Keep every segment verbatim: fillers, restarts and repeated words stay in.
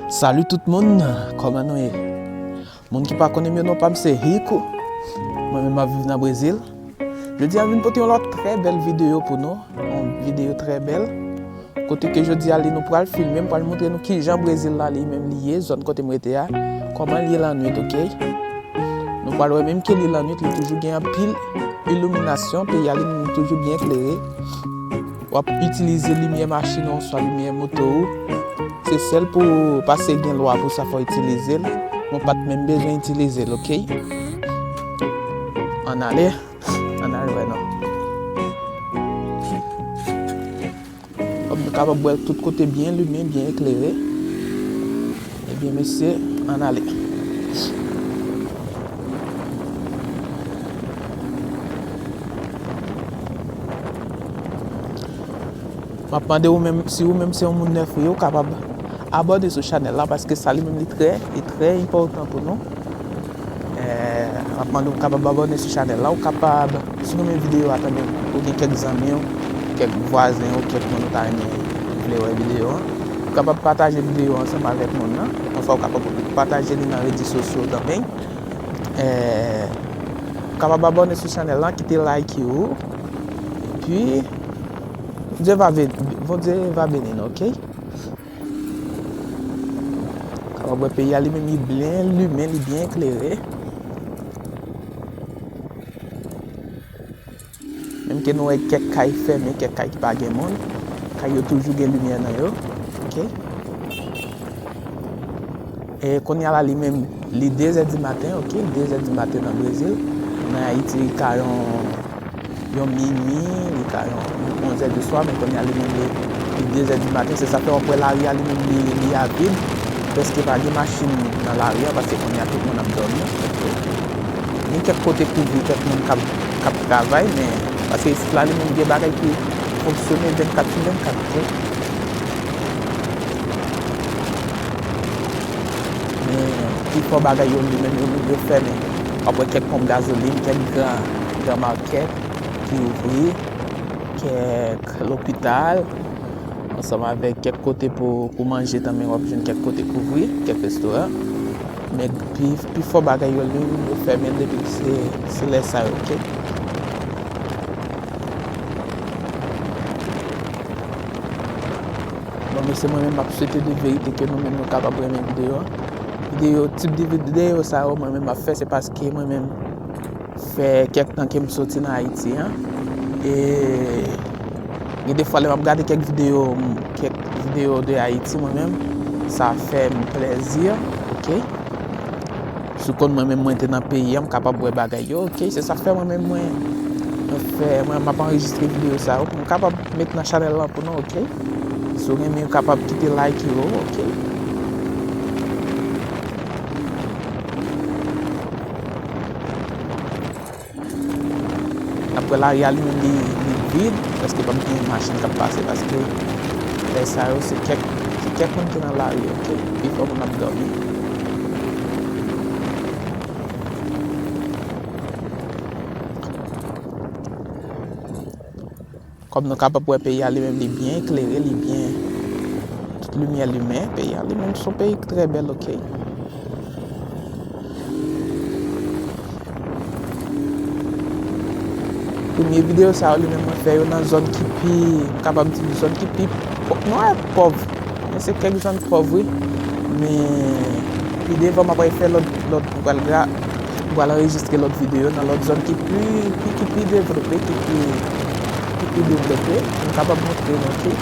Salut tout moun, kòman nou ye? Moun ki pa konnen m yo, non pa m se Rico. Mwen menm m ap viv nan Brezil. Jodi a m vin pote yon lòt trè bèl videyo pou nou. Yon videyo trè bèl. Kote ke jodi a li nou pral filme, m pral montre nou kijan Brezil la li menm li ye, zòn kote m rete a. Kòman li ye lannwit, oke? Nou pral wè menm ke li lannwit, li toujou gen anpil iliminasyon, peyi a li menm toujou byen klere. W ap itilize limyè machin ou oswa limyè moto ou. Se sèl pou w pase gen lwa pou sa fò w itilize l. Mwen pa t menm bezwen itilize l, oke? Ann ale, ann ale wè non. Kòm nou kapab wè tout kote byen limen, byen eklere. Ebyen mesye, ann ale. M ap mande ou menm, si ou menm se yon moun nèf ou ye, ou kapab abòne sou chanèl la, paske sa li menm li trè, li trè enpòtan pou nou. Eh, m ap mande ou kapab abòne sou chanèl la, ou kapab, si w renmen videyo a, tanben ou gen kèk zanmi w, kèk vwazen w, kèk moun ou ta renmen vle wè videyo an, ou kapab pataje videyo ansanm avèk moun nan. Anfwa ou kapab pataje li nan redi sosyo tanben. Eh, ou kapab abòne sou chanèl la, kite like ou. Epi, Bondye va be-, Bondye va beni nou, oke? Kapab wè peyi a li menm li byen limen, li byen eklere. Menm ke nou wè kèk kay fèmen, kèk kay ki pa gen moun, kay yo toujou gen limyè nan yo, oke? E kounye a la li menm, li de zè di maten, oke? De zè di maten nan Brezil. Nan Ayiti li ka yon yon minui, li ka yon onz è di swa, men kounye a li menm li, li de zè di maten. Se sa fè w ap wè lari a li menm li, li avid. Prèske pa gen machin nan lari a, paske kounye a tout moun ap dòmi. Gen kèk kote kouvri, kèk moun k ap, k ap travay, men paske isit la li menm gen bagay ki fonksyone vennkat sou vennkat, oke? Men pifò bagay yo li menm yo, yo fèmen. W ap wè kèk ponp gazolin, kèk gran, gran makèt ki ouvri, kèk lopital, ansanm avèk kèk kote pou, pou manje tanmen, w ap jwenn kèk kote kouvri, kèk restoran. Men pi, pifò bagay yo li, yo fèmen depi se, se lè sa yo, oke? Bon, mesye, mwen menm, m ap swete de verite ke nou menm nou kapab renmen videyo an. Videyo, tip de videyo sa yo, mwen menm, m ap fè, se paske mwen menm fè kèk tan ke m soti nan Ayiti an. E gen de fwa, lè m ap gade kèk videyo, kèk videyo de Ayiti, mwen menm, sa fè m plèzi, oke? Si w konn mwen menm mwen te nan peyi a, m kapab wè bagay yo, oke? Se sa fè mwen menm mwen, mwen fè, mwen, m ap anrejistre videyo sa yo pou m kapab met nan chanèl lan pou nou, oke? Si w renmen, w kapab kite like yo, oke? N ap wè lari a li menm li, li vid, prèske p ap gen machin k ap pase, paske lè sa yo se kèk, se kèk moun ki nan lari, oke? Pifò moun ap dòmi. Kòm nou kapab wè peyi a li menm li byen eklere, li byen, tout limyè limen, peyi a li menm se yon peyi ki trè bèl, oke? Premye videyo sa yo, li menm mwen fè yo nan zòn ki pi, m kapab di zòn ki pi pò-, nou wè pòv. Men se kèk zòn pòv, wi. Men pi devan, m ap fè lòt, lòt, m pral gra-, m pral anrejistre lòt videyo nan lòt zòn ki pi, pi, ki pi devlope, ki pi, ki pi devlope. M kapab montre nou tou.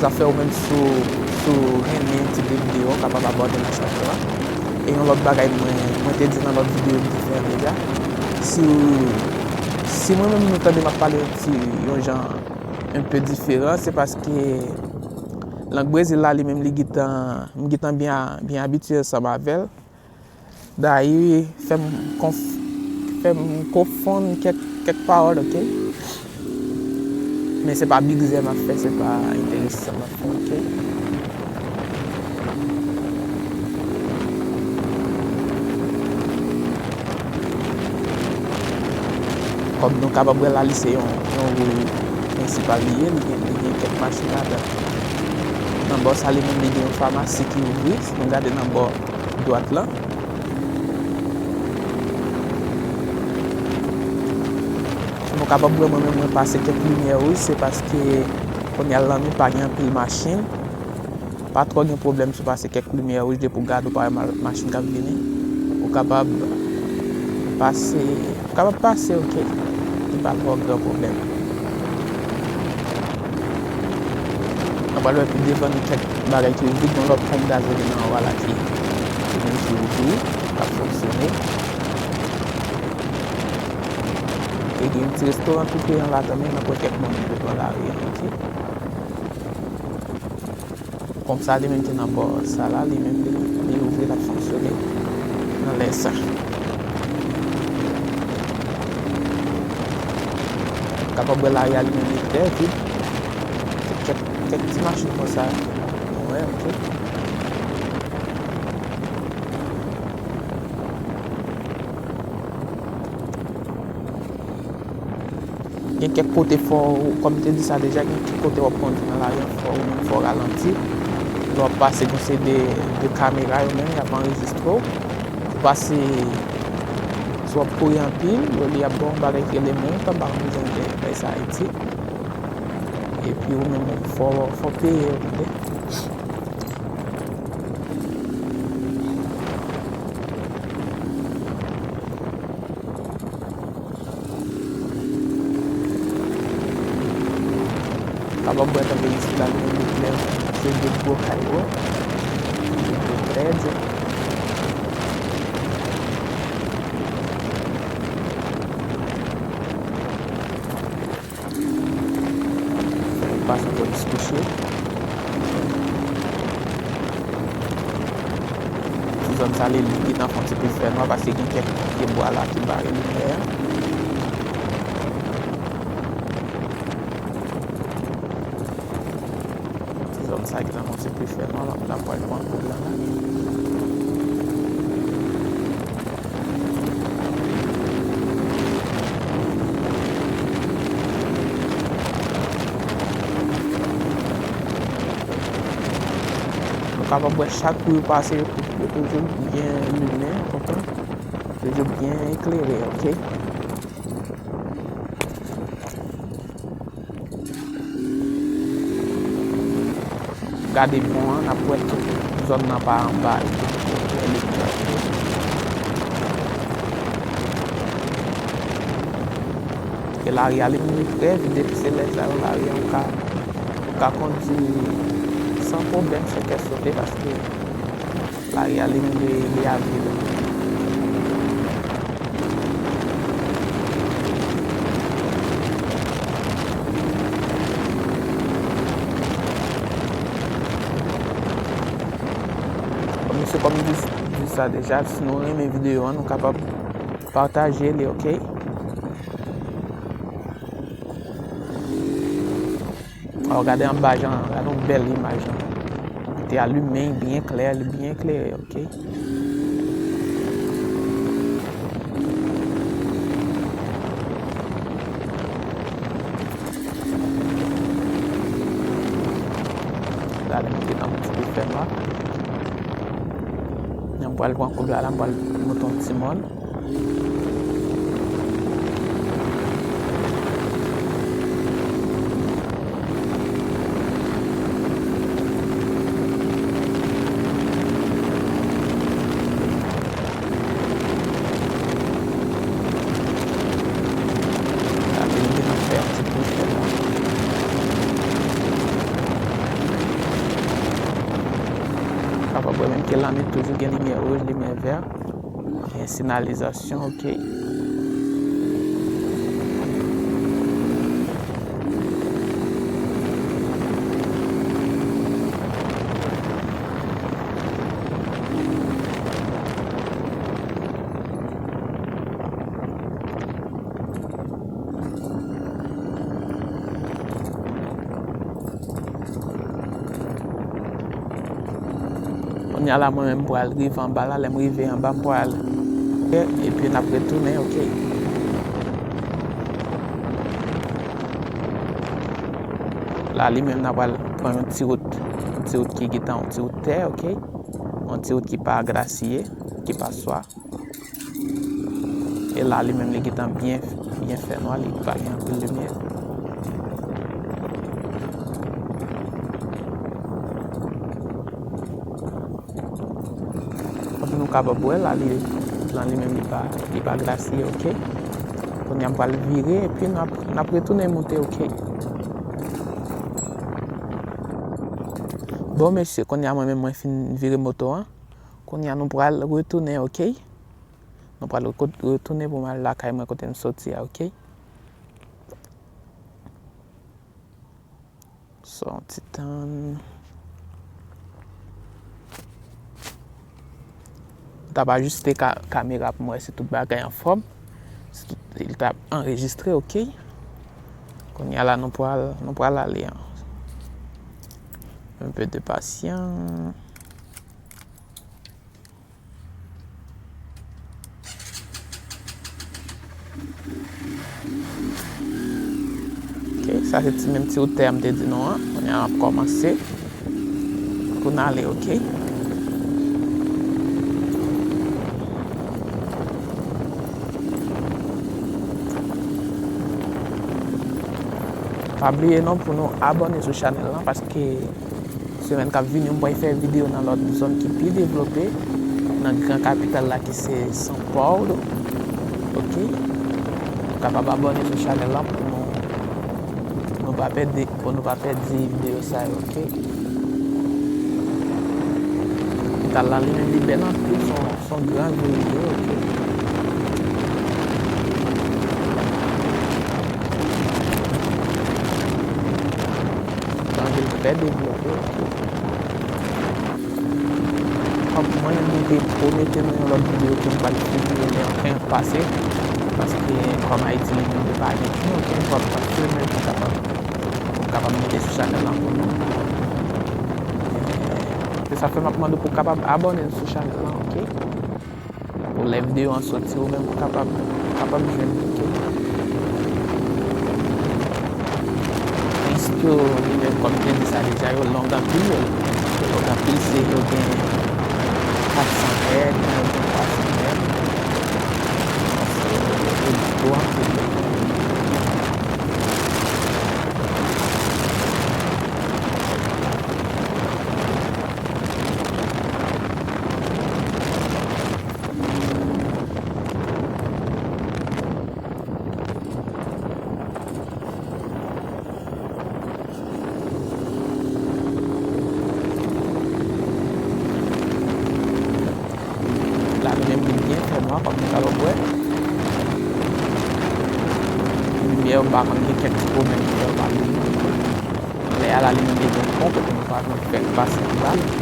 Zafè ou menm si w, si w renmen tip de videyo, w kapab abòne nan chanèl la. E yon lòt bagay mwen, mwen te di nan lòt videyo m te fè an deja, si w, si mwen menm nou tande m ap pale yon ti, yon jan un peu diferan, se paske lang Brezil la li menm li gentan, m gentan byen, byen abitye ansanm avè l. Dayè, fè m konf-, fè m konfonn kèk, kèk pawòl, oke? Men se pa bigzè m ap fè, se pa enterese m ap fè, oke? Kòm nou kapab wè la, li se yon, yon ri prensipal li ye, li gen, li gen kèk machin ladan. Nan bò sa li menm, li gen yon famasi ki ouvri. Si nou gade nan bò dwat lan, nou kapab wè mwen menm mwen pase kèk limyè wouj, se paske kounye a lannwit, pa gen anpil machin. Pa twò gen pwoblèm si w pase kèk limyè wouj, depi w gade w pa wè ma-, machin k ap vini. Ou kapab pase, ou kapab pase, oke. Li pa twò gran pwoblèm. N ap pral wè pi devan nou kèk bagay ki ouvri, gen yon lòt ponp gazolin anwo a la ki, ki vin ki ouvri, k ap fonksyone. E gen yon ti restoran tou pre an la tou, men n ap wè kèk moun ki pran lari an, oke. Ponp sa li menm ki nan bò sa la, li menm li, li ouvri, l ap fonksyone nan lè sa. Kapab wè lari a li menm li trè vid. Se kèk, kèk ti machin konsa. Wè, oke. Gen kèk kote fò, kòm m te di sa deja, gen kèk kote w ap kondui nan lari an, fò ou menm fò w ralanti. Lè w ap pase, gen yon seri de, de kamera yo menm, y ap anrejistre w. Ou pase, si w ap kouri anpil, yo li ap ba w yon bagay ki rele mont, m pa konn si nou te bay sa Ayiti. Epi ou menm, fò, fò peye, ou tande? Kapab wè tankou isit la, nou gen de plèn, se de gwo kay wo. Trè di. Fè nou pase yon zòn sou kouche. Ti zòn sa li, li gentan fè yon ti pil fè nwa paske gen kèk pye bwa la ki bare limyè a. Ti zòn sa gentan fè yon ti pil fè nwa, n ap, n ap pral pran koub la la. Nou kapab wè chak ri w pase, yo tou-, yo toujou byen limen, ou konprann? Toujou byen eklere, oke? Gade pon an, n ap wè tout zòn nan pa anba li. E lari a li menm li trè vid, depi se lè sa yo, lari a ou ka, ou ka kondui san pwoblèm, san kè sote, paske lari a li menm li, li avle tou. Bon, mesye, kòm m di, di sa deja, si nou renmen videyo an, nou kapab pataje li, oke? Aw, gade anba jan, gade yon bèl imaj lan. Kote a limen, byen klè, li byen klere, oke. Gade, m te nan yon ti pil fè nwa. N pral pran koub la, la, m pral monte yon ti mòn. Gade, m vin ap fè yon ti pil fè nwa. Kapab wè menm ke lannwit toujou gen limyè wouj, limyè vè. Gen siyalizasyon, oke. Kounye a la, mwen menm, m pral rive anba la. Lè m rive anba, m pral, epi n ap retounen, oke. La, li menm, n a pral pran yon ti wout Yon ti wout ki gentan yon ti wout tè, oke? Yon ti wout ki pa grasiye, ki pa swa. E la, li menm, li gentan byen, byen fè nwa, li pa gen anpil limyè. Kòm nou kapab wè la, li, plan li menm, li pa, li pa grasiye, oke? Kounye a, m pral vire, epi n ap, n ap retounen monte, oke? Bon, mesye, kounye a, mwen menm, mwen fin vire moto an. Kounye a, nou pral retounen, oke? Nou pral reko-, retounen pou m al lakay mwen kote m soti a, oke? So, yon ti tann. M t ap ajiste ka-, kamera pou m wè si tout bagay anfòm. Si tout, li t ap anrejistre, oke. Kounye a la, nou pral, nou pral ale an. Un peu de patience. Ok, sa se ti menm ti wotè a m te di nou an. Kounye a n ap kòmanse pou n ale, ok? Pa bliye non pou nou abòne sou chanèl lan, paske semèn k ap vini, m pral fè videyo nan lòt zòn ki pi devlope, nan gran kapital la ki se São Paulo. Ok? Nou kapab abòne sou chanèl lan pou nou, nou pa pèdi, pou nou pa pèdi videyo sa yo, ok? Kapital la, li menm, li bèl anpil, se yon, se yon gran vil li ye, ok? Yon vil trè devlope, ok? Kòm mwen menm, mwen te pwomete nou yon lòt videyo ke m pral filme, men anfen pase, paske kòm Ayiti li menm, li pa gen ankenn pòdkas, men pou kapab, pou kapab mete sou chanèl lan pou nou. E, se sa fè m ap mande w pou w kapab abòne sou chanèl lan, ok? Pou lè videyo an soti, ou menm ou kapab, ou kapab jwenn li, ok? Risk yo, li menm, kòm m te di sa deja, yo long anpil, yo, yo long anpil, se yo gen kat san mèt, yo gen twa san mèt. Yo gwo anpil. La li menm li byen fè nwa, kòm nou kapab wè. Limyè yo, m pa konn, gen kèk ti pwoblèm limyè yo pa byen. Lè a la, li menm li gen pon kote nou pa konn fè pase anba l, ok?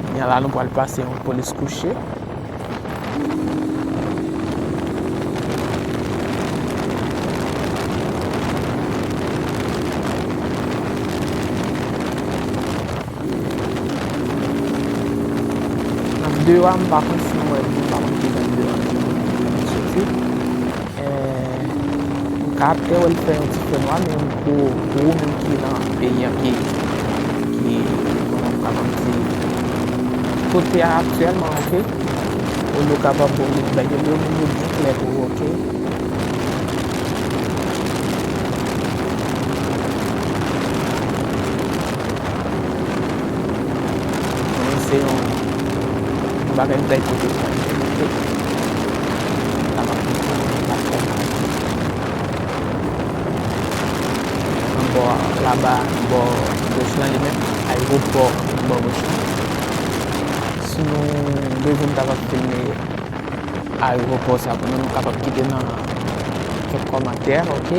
Kounye a la, nou pral pase yon polis kouche. Nan videyo a, m pa konn si nou wè, m pa konn ki jan videyo a soti. Eh, m ka te wè l fè yon ti fè nwa, men pou, pou ou menm ki nan peyi a, ki, ki, kòman m kapab di, kote a aktyèlman, ok? Ou yo kapab ba w li, bagay yo menm yo byen klè pou ou, ok? Men se yon, yon bagay m pral pote pou mwen, ok? Sa m ap pote pou mwen, pa twò mal. Anbò laba, bò goch lan li menm, ayewopò, bò goch lan. Si nou bezwen m kapab filme ayewopò sa pou nou, nou kapab kite nan kèk kòmantè, ok?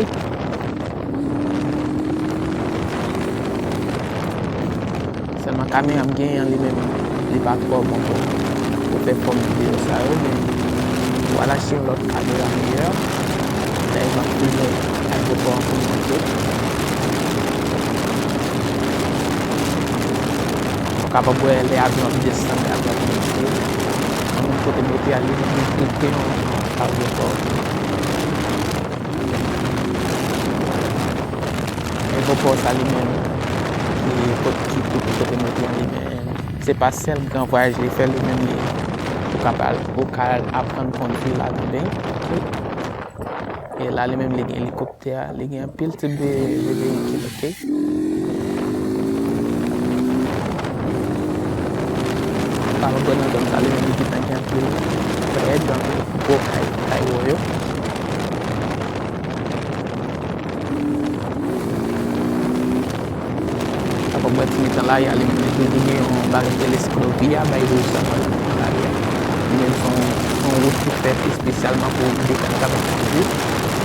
Sèlman kamera m genyen an li menm, li pa twò bon pou, pou fè fòm videyo sa yo, men m pral achte yon lòt kamera meyè. Lè m ap filme ayewopò an pou nou, ok? Ou kapab wè lè avyon ap desann, lè avyon ap monte. Nan menm kote m rete a, li menm li tou pre yon ayewopò. Men Ayewopò sa li menm, li kot ki, ki kote mwen te an li menm. Se pa sèl gran vwayaj li fè, li menm li, ou ka pral, ou ka aprann kondwi ladan beny, ok? E la li menm li gen elikoptè, li gen anpil tip de, de veyikil, ok? Sa nou wè nan zòn sa li menm li gentan gen anpil brèd, anpil gwo kay, kay wo yo. Sa pa bwè ti mitan lari a, li menm li toujou gen yon bagay ki rele siklopi a, bay wouj sa nan lari a. Li menm se yon, se yon wout ki fèt espesyalman pou desann kapab kondui.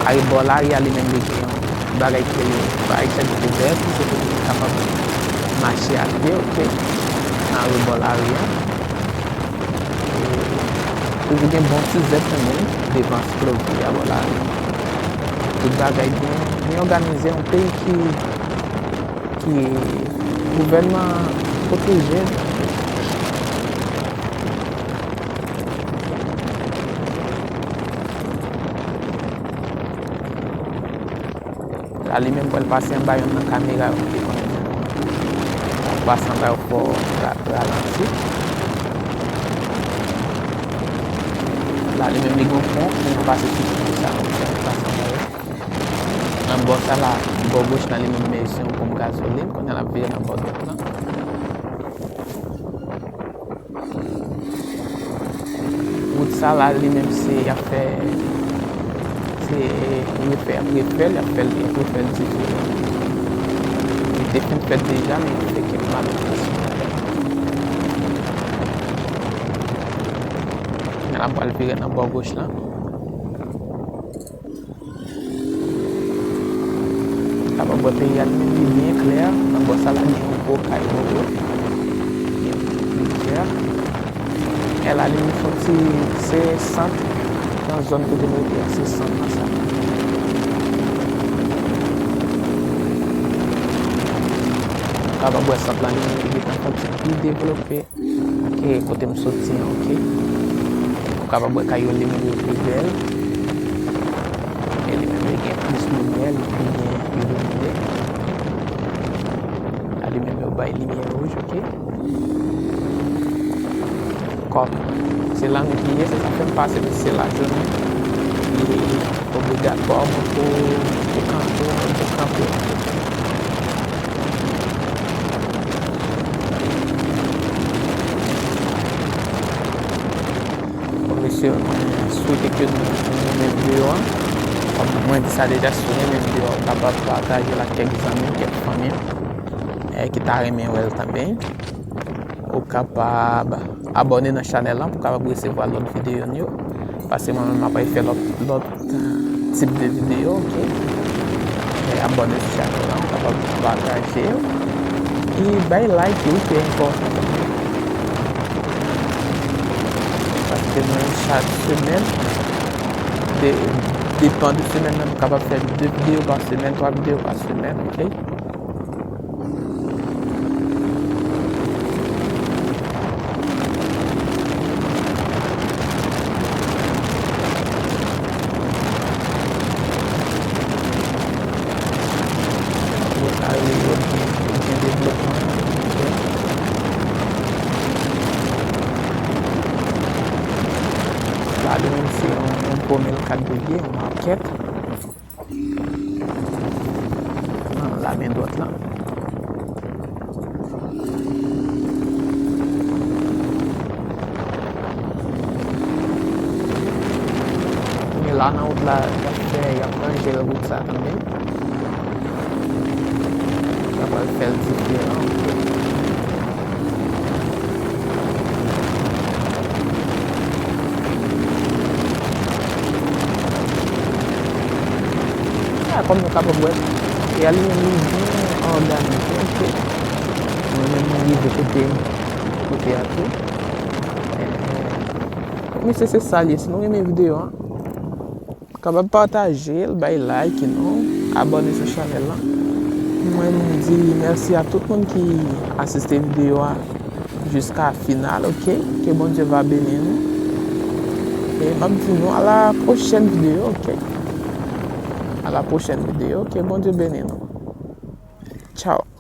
Arebò lari a, li menm li gen yon bagay ki rele, bagay ki fèt de kouvèti, se pou moun kapab mache a pye, ok, nan arebò lari a. Toujou gen bon ti zèb pou moun devan siklopi a, bò lari. Tout bagay byen, byen òganize, yon peyi ki, ki gouvènman pwoteje. La, li menm, pral pase anba yonn nan kamera yo, ki konnen. Pral pase anba yo fò ra-, ralanti. La, li menm, li gen yon pon, li pase sou pon sa, li pase anba yo. Nan bò sa la, bò goch la, li menm, men se yon ponp gazolin, kounye a l ap vire nan bò dwat la. Wout sa la, li menm, se, y ap fè, se refè, y ap refè l, y ap fè l, y ap refè l ditou. Li te fin fèt deja, men li fè kèk malediksyon ladan. Men la, m pral vire nan bò goch lan. Kapab wè peyi a li menm li byen klè. Nan bò sa la gen yon gwo kay wowo. Gen plizyè. E la li menm se yon ti, se sant nan zòn kote m rete a, se sant lan sa. Kapab wè sant lan li menm li gentan fè yon ti pi devlope. Ke kote m soti an, ok? Ou kapab wè kay yo li menm yo pi bèl. E li menm li gen plis limyè, li pi byen iliminnen. La li menm yo bay limyè wouj, ok? Kòm se lannwit li ye, se sa fè m pase, men si se lajounen, li obligatwa pou, pou kanpe, pou kanpe. Bon, mesye, mwen swete ke nou, nou renmen videyo a. Kòm mwen di sa deja, si w renmen videyo a, ou kapab pataje l ak kèk zanmi w, kèk fanmi w, eh, ki ta renmen wè l tanben. Ou kapab abòne nan chanèl lan pou w kapab resevwa lòt videyo n yo. Paske mwen menm, m ap fè lòt, lòt tip de videyo, ok? E abòne sou chanèl la, ou kapab pataje l. E bay like, wi, ki enpòtan. Paske mwen, chak semèn, de, depan de semèn nan, m kapab fè de videyo pa semèn, twa videyo pa semèn, ok? Yo ka rele yo gen, gen devlopman. La, li menm se yon, yon gwo mèt kat de pye, yon makèt. Nan lamen dwat lan. Men la nan wout la, y ap fè, y ap ranje wout sa tanben. Y ap al fè l diferan. A, kòm nou kapab wè, e a li menm li byen òganize, ok. Mwen menm mwen rive kote, kote a tou. E, mesye, se sa l ye. Si nou renmen videyo a, kapab pataje l, bay like, non, abòne sou chanèl lan. Mwen, m di mèsi a tout moun ki asiste videyo a jiska final, ok? Ke Bondye va beni nou. E m ap di nou a la pwochèn videyo, ok? A la pwochèn videyo, ke Bondye beni nou. Tchao.